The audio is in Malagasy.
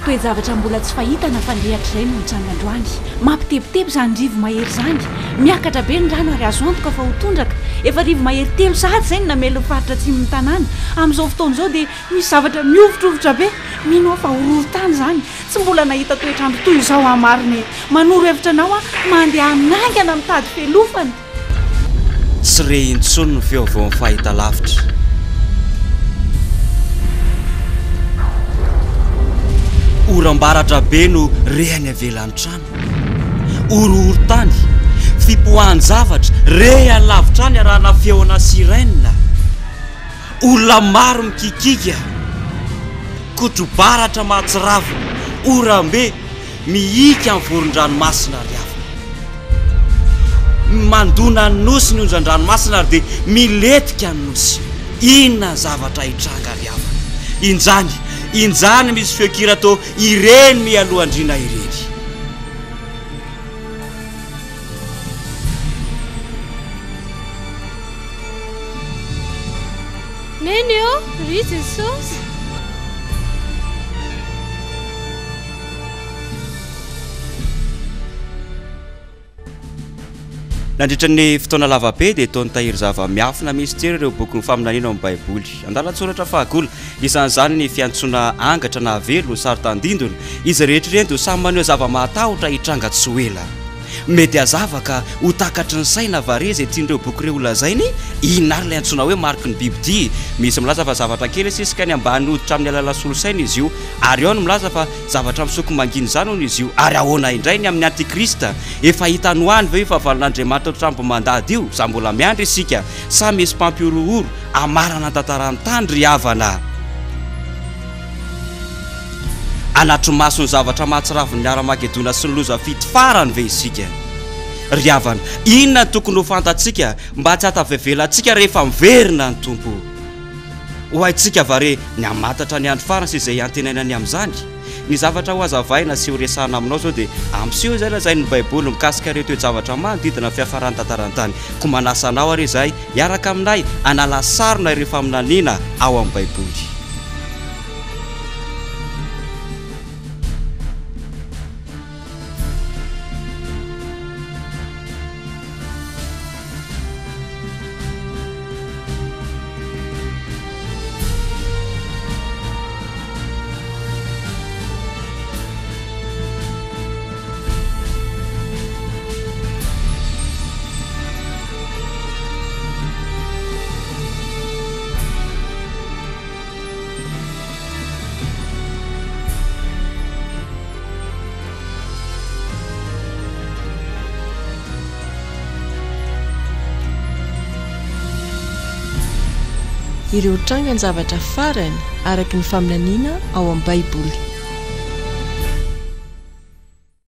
Toe-javatra mbola tsy fahita na fandre hatrizay no nitranga androany. Mampitebiteby izany rivo-mahery izany. Miakatra be ny rano ary azo antoka fa ho tondraka. Efa rivo-mahery telo sahady izay no namely ny faritra atsimon'ny tanàna. Amin'izao fotoana izao dia misy zavatra mihovitrovitra be. Mino aho fa horohorontany izany. Tsy mbola nahita toetr'andro toy izao aho marina e! Manoro hevitra anao aho, mandehana haingana mitady fialofana. Tsy re intsony ny feo avy eo amin'ny fahitalavitra. Oram-baratra be no re any ivelan'ny trano. Horohorontany, fipoahan-javatra re any lavitra any arahana feona sirène. Olona maro mikikika, kotro-baratra mahatsiravina, oram-be mihika amin'ny voron-dranomasina ry havana. Mandona ny nosy ny onjan-dranomasina ary dia milentika ny nosy. Inona ny zavatra hitranga ry havana? Injany, injany misy feon-kira toa ireny mialoha andriana ireny. Neny ô, ry Jesosy! Nandritra ny fotoana lava be dia toa nitahiry zava-miafina mistery ireo bokin'ny faminaniana ao amin'ny Baiboly. Andalan-tsoratra fahagola, isan'izany ny fiantsoana angatra na avelo, ny sary tandindona. Izy rehetra ireny dia samy maneho zava-mahatahotra hitranga tsy ho ela. Mety hazava ka ho takatry ny saina va re izay tian'ireo boky ireo holazainy? Inona àry ilay antsoina hoe mariky ny bibidia? Misy milaza fa zavatra kely asesika any ambany hoditra amin'ny alalan'ny solosaina izy io. Ary ao ny milaza fa zavatra misoko mangina izany hono izy io. Ary ahoana indray ny amin'ny antikrista? Efa hita any ho any ve io fahavalon'Andriamanitra ohatran'ny ambomandady io? Za mbola miandry isika. Sa misy mpampihorohoro hamarana ny tantaran'ny tany ry havana? Hanatri-maso ny zavatra mahatsiravin'ny Haramagedona sy ny loza fito farany ve isika? Ry havana, inona no tokony ho fantatsika mba tsy hahatavevelantsika rehefa miverina ny Tompo? Ho haintsika va re ny hamantatra ny andro farany sy izay antenaina ny amin'izany? Ny zavatra hohazavaina sy horesahana aminao izao dia ampiseho izay lazain'ny Baiboly mikasika ireo toe-javatra manodidina ny fiafaran'ny tantaran'ny tany. Koa manasa anao àry izahay hiaraka aminay hanala sarona ireo faminaniana ao amin'ny Baiboly. Ireo trangan-javatra farany araka ny faminaniana ao amin'ny Baiboly.